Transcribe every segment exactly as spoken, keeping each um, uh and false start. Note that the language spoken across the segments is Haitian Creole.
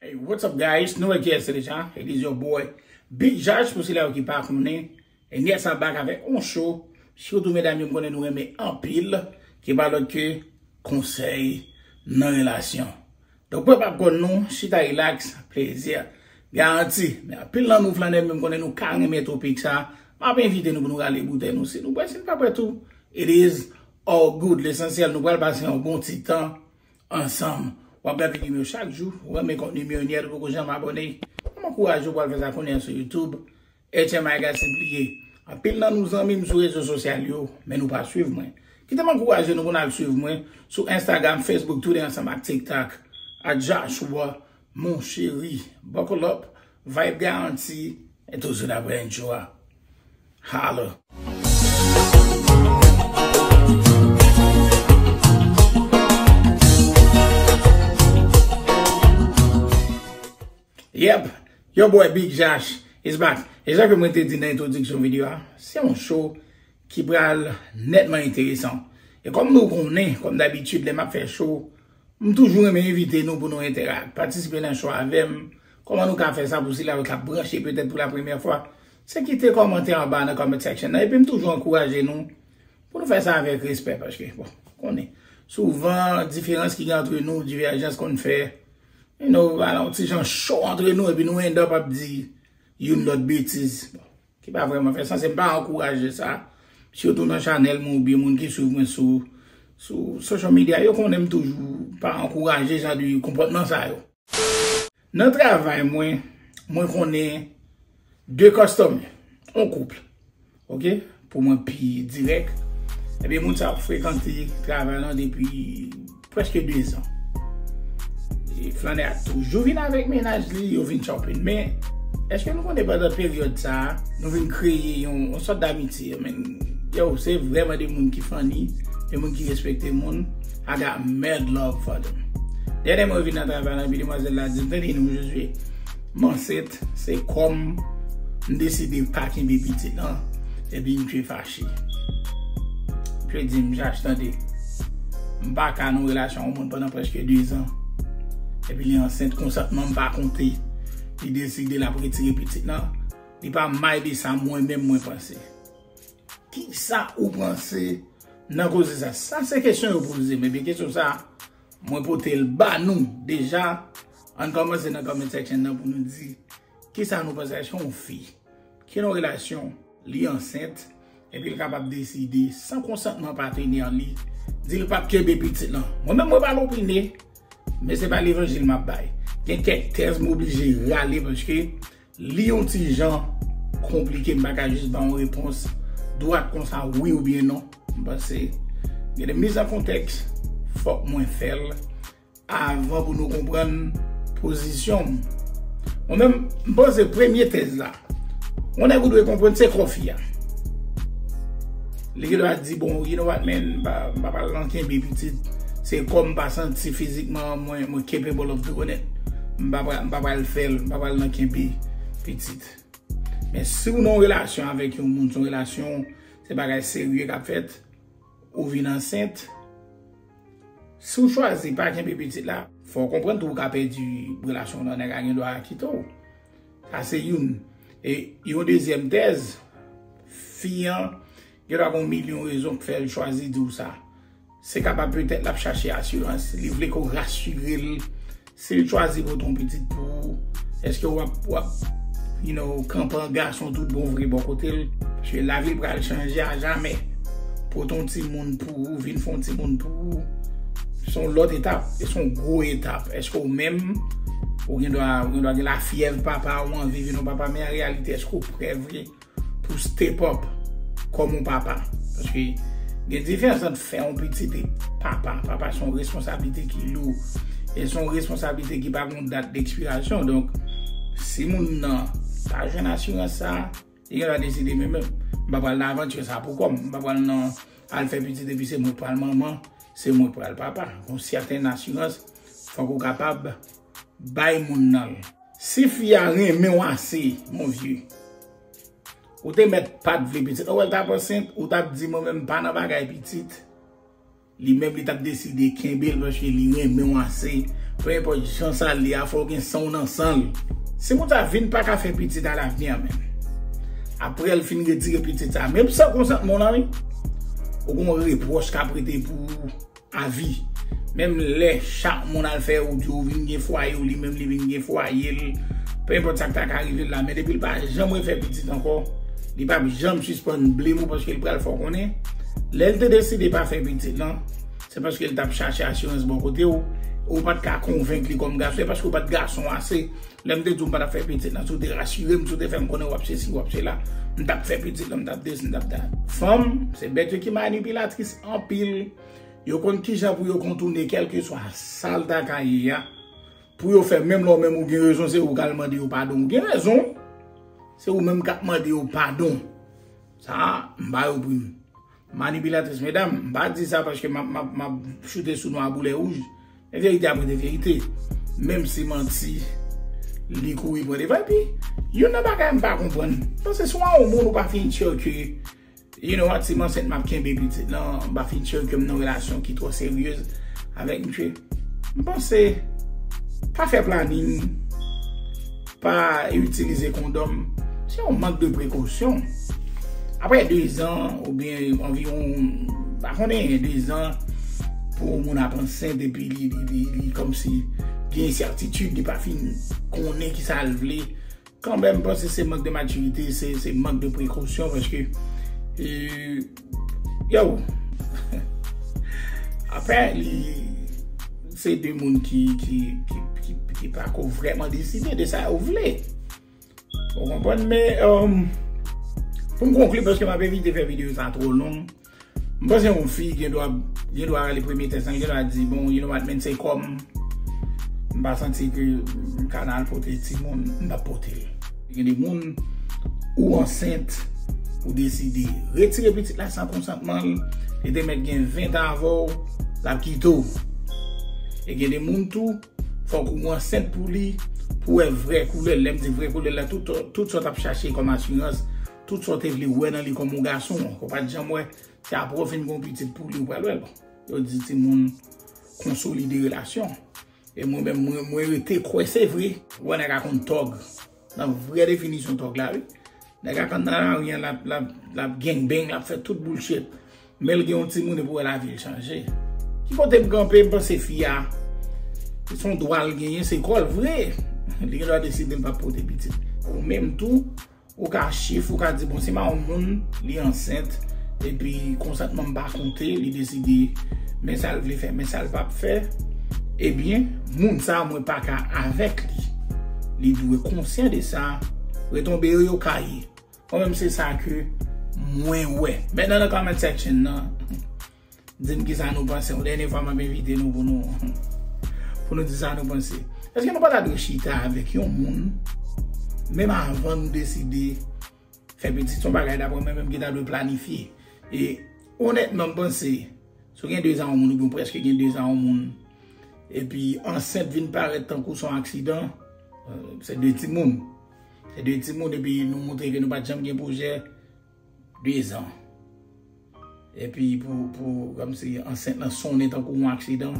Hey, what's up, guys? Nou wè kiyès se deja. It is your boy, Big Josh, pou sila yo ki pa konnen. And yes, I'm back avèk yon show. Sitou medam yo, m konnen nou renmen anpil, ki pa lòt ke konsèy nan relasyon. Donk, mwen p ap konn nou, chita rilaks, plezi garanti. Men anpil nan nou flannè, men m konnen nou ka renmen topik sa. M ap envite nou pou nou rale boutèy nou. Si nou bwè, si nou pa bwè tou, it is all good. Lesansyèl, nou pral pase yon bon ti tan ansanm. W ap gade videyo chak jou, ou renmen kontni m yo, ni a ou poko janm abòne, m ankouraje w pou al fè sa kounye a sou YouTube. H M I Guys, se bliye. Anpil nan nou zanmi m sou rezo sosyal yo, men nou pa swiv mwen. Kite m ankouraje nou pou n al swiv mwen sou Instagram, Facebook, Twitter ansanm ak TikTok, at Joshua Mon Chéri. Buckle up, vibe garanti, e tout swit apre entwo a. Holla. Yep, your boy Big Josh is back. E jan ke mwen te di nan entwodiksyon videyo a, se yon show ki pral nètman enteresan. E kòm nou konnen, kòm dabitid, lè m ap fè show, m toujou renmen envite nou pou nou entèrak, patisipe nan show avè m. Kòman nou ka fè sa pou sila yo k ap branche petèt pou la premyè fwa? Se kite kòmantè anba nan comment section nan, epi m toujou ankouraje nou pou nou fè sa avèk respè, paske, bon, konnen, souvan, diferans ki gen antre nou, divèjans konn fè, you know, ala yon ti jan cho antre nou, epi nou end up ap di youn lòt betiz. Bon, ki pa vrèman fè sans, e m pa ankouraje sa. Sitou nan chanèl mwen oubyen moun ki swiv mwen sou, sou social media, yo konnen m toujou pa ankouraje jan de konpòtman sa yo. Nan travay mwen, mwen konnen de customer, yon koup, ok, pou mwen pi dirèk. Ebyen, moun sa ap frekante travay lan depi prèske de zan. E flannè a toujou vin avèk mennaj li, yo vin shopping. Men, èske nou konnen pandan peryòd sa a, nou vin kreye yon, yon sòt damitye, men, yo, se vrèman de moun ki funny, de moun ki respekte moun. I got mad love for them. Dènyèman, mwen vin nan travay lan, epi demwazèl la di m, "Tande nou, Josué, m ansent, se kòm m deside pa kenbe pitit lan." Epi misye fache. Misye di m, "Josh, tande, m pa ka nan relasyon yon moun pandan prèske de zan. Epi li ansent, konsantman m pa konte. Li deside l ap retire pitit lan. Li pa may de sa mwen menm mwen panse." Kisa ou panse nan koze sa? Sa se kesyon yo poze m. Ebyen, kesyon sa, mwen pote l ba nou deja. Ann kòmanse nan comment section nan pou nou di kisa nou panse. Èske yon fi ki nan relasyon, li ansent, epi l kapab deside, san konsantman patnè li, di l p ap kenbe pitit lan? Mwen menm, mwen pa l opine, men se pa levanjil m ap bay. Gen kèk tèz m oblije rale, paske li yon ti jan konplike, m pa ka jis ba yon repons dwat konsa, wi oubyen non. M panse gen de miz an kontèks, fòk mwen fè l avan pou nou konprann pozisyon m. Mwen menm, m panse premye tèz la, yon nèg ou dwe konprann se kò fi a. Li gen dwa di, "Bon, you know what, man, m pa, m pa pral nan kenbe pitit. Se kò m pa santi fizikman mwen, mwen capable of doing it. M pa pral, m pa pral fè l, m pa pral nan kenbe pitit." Men si w nan yon relasyon avèk yon moun, se yon relasyon, se bagay serye k ap fèt, ou vin ansent, si w chwazi pa kenbe pitit la, fò w konprann tou ou ka pèdi relasyon w nan, nèg la gen dwa kite w. Sa se youn. E yon dezyèm tèz, fi an gen dwa gen yon milyon rezon k fè l chwazi di w sa. Se kapab petèt l ap chache asirans, li vle ke w rasire l. Si l chwazi pote yon pitit pou ou, èske w ap, w ap, you know, kanpe an gason tout bon vre bò kote l? Paske lavi l pral chanje a jamè. Pote yon timoun pou ou, vin fè yon timoun pou ou, se yon lòt etap, e se yon gwo etap. Èske w menm, ou gen dwa, ou gen dwa gen lafyèv papa, ou anvi vin yon papa, men an reyalite, èske w prè vre pou step up kòm yon papa? Paske gen diferans ant fè yon pitit e papa. Papa se yon responsablite ki lou. E se yon responsablite ki pa gen dat dekspirasyon. Donk, si moun nan pa jwenn asirans sa, li gen dwa deside, "Men, men, m pa pral nan avanti sa pou kò m. M pa pral nan al fè pitit epi se mwen k pral manman, se mwen k pral papa." Yon sèten asirans, fòk ou kapab bay moun nan l. Si fi a renmen w ase, mon vieux, ou te mèt pa t vle pitit. Ou wè l t ap ansent, ou t ap di, "Mwen menm, m pa nan bagay pitit." Li menm, li t ap deside kenbe l paske li renmen w ase Pe enpòt jan sa l ye a, fò w gen san w nan san l. Si moun sa vin pa ka fè pitit a lavni a menm, apre l fin retire pitit sa, menm san konsantman w lan, wi, ou gen yon repwòch k ap rete pou ou avi. Menm lè chak moun al fè ou di ou vin gen fwaye w, li menm li vin gen fwaye l, pe enpòt sa k ta ka rive l la, men depi l pa janm refè pitit ankò, li p ap janm sispann blame ou paske l pral fè w konnen. Lè l te deside pa fè pitit lan, se paske l t ap chache asirans bò kote w, ou pa t ka konvenk li kòm gason, e paske ou pa t gason ase. Lè m te di w m pa t ap fè pitit lan, si w te rasire m, si w te fè m konnen w ap sesi, w ap sela, m t ap fè pitit lan, m t ap desi, m t ap dat. Fanm, se bèt yo ki manipilatris anpil. Yo konn kijan pou yo kontounen kèlkeswa sa l ta ka ye a. Pou yo fè, menm lè w menm ou gen rezon, se ou k al mande yo padon. Ou gen rezon. Se ou menm k ap mande yo padon. Sa, m ba yo pri m. Manipilatris, medam, m pa di sa paske m ap, m ap, m ap choute sou nou a boulè wouj. Men verite ap rete verite. Menm si manti, li kouri pran devan. Epi, youn nan bagay m pa konprann, paske si w a yon moun ou pa fin tcheke, you know what, si m ansent m ap kenbe pitit lan, m pa fin tcheke m nan relasyon ki twò seryez avèk misye. M panse, pa fè planin, pa itilize kondòm, se yon mank de prekosyon. Apre dezan, oubyen anviwon, pa konnen, dezan, pou yon moun ap ansent epi li, li, li, li kòmsi gen ensètitid, li pa fin konnen kisa l vle. Kanmenm, m panse se mank de matirite, se, se mank de prekosyon, paske, e, yo, apre, li, se de moun ki, ki, ki, ki, ki pa ko vrèman deside de sa yo vle. Ou konprann? Men, um, pou m konkli, paske m ap evite fè videyo sa twò long, m panse yon fi gen dwa, gen dwa rale premye tès lan, gen dwa di, bon, you know what, men se kò m, m pa santi ke m ka nan al pote timoun, m p ap pote l. Gen de moun, ou ansent, ou deside retire pitit la san konsantman l, li te mèt gen ven tan avè w, l ap kite w. E gen de moun tou, fòk ou ansent pou li, pou wè vrè koulè l. Lè m di vrè koulè l la, tout, tout sa w t ap chache kòm asirans, tout sa w te vle wè nan li kòm yon gason, ou pa t janm wè, se apre w fin gen yon pitit pou li, ou pral wè l. Bon, yo di timoun konsolide relasyon. E mwen menm, mwen, mwen rete kwè se vre. Ou wè nèg a konn tòg. Nan vrè definisyon tòg la, wi. Nèg a konn nan lari an, l ap, l ap, l ap gangbang, l ap fè tout bullshit. Men l gen yon timoun epi w wè lavi l chanje. Ki kote m kanpe, m panse fi a, se yon dwa l genyen, se kò l vre. Li gen dwa deside l p ap pote pitit. Ou menm tou, ou ka chif, ou ka di, bon, si m a yon moun, li ansent, epi konsantman m pa konte, li deside, men sa l vle fè, men sa l p ap fè, ebyen, moun sa a, mwen pa ka avèk li. Li dwe konsyan de sa, retonbe yo, yo ka ye. Mwen menm, se sa ke mwen wè. Mentnan, nan comment section nan, di m kisa nou panse. Yon dènye fwa, m ap envite nou pou nou, pou nou di sa nou panse. Èske nou pa ta dwe chita avèk yon moun, menm avan nou deside fè pitit? Se yon bagay, daprè mwen menm, ki ta dwe planifye. E, onètman, m panse, si w gen dezan yon moun, oubyen w prèske gen dezan yon moun, epi ansent vin parèt tankou se yon aksidan, euh, se de timoun. Se de timoun, epi nou montre ke nou pa t janm gen pwojè, dezan. Epi pou, pou, kòmsi ansent lan sonnen tankou yon aksidan.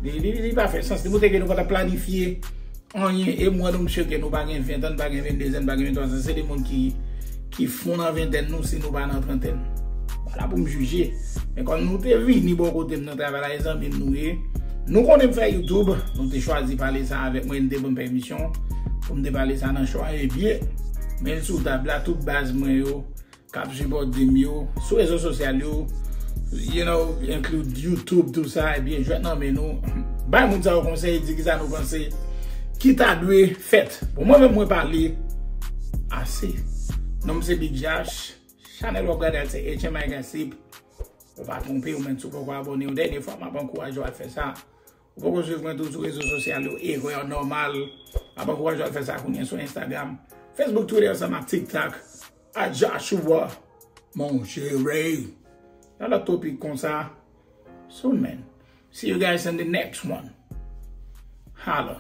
Li, li, li pa fè sans. Li montre ke nou pa t ap planifye anyen. E m wè nou, m si ke nou pa gen ven tan, n pa gen venndezan, n pa gen venntwazan. Se de moun ki, ki fon nan ventèn nou, si nou pa nan trantèn. Vwala pou m jije. Men kòm nou te vini bò kote m nan travay la, e zanmi m nou ye. Nou konnen m fè YouTube, nou te chwazi pale sa avèk mwen, nou te ban m pèmisyon pou m te pale sa nan show a, ebyen, men l sou tab la, tout baz mwen yo, k ap sipòte m yo sou rezo sosyal yo, you know, include YouTube, tou sa, ebyen, jwèt nan men nou. Bay moun sa yo konsèy, di kisa nou panse ki ta dwe fèt. Bon, mwen menm, mwen pale ase. Non m se Big Josh. Chanèl w ap gade a se H M I Gossip. Ou pa twonpe w, men si w poko abòne, yon dènye fwa, m ap ankouraje w al fè sa. Ou poko swiv mwen tou sou rezo sosyal yo, erè nòmal. M ap ankouraje w al fè sa kounye a sou Instagram, Facebook, Twitter, ansanm ak TikTok, at Joshua Monchéré. Yon lòt topik konsa, soon, man. See you guys in the next one. Holla.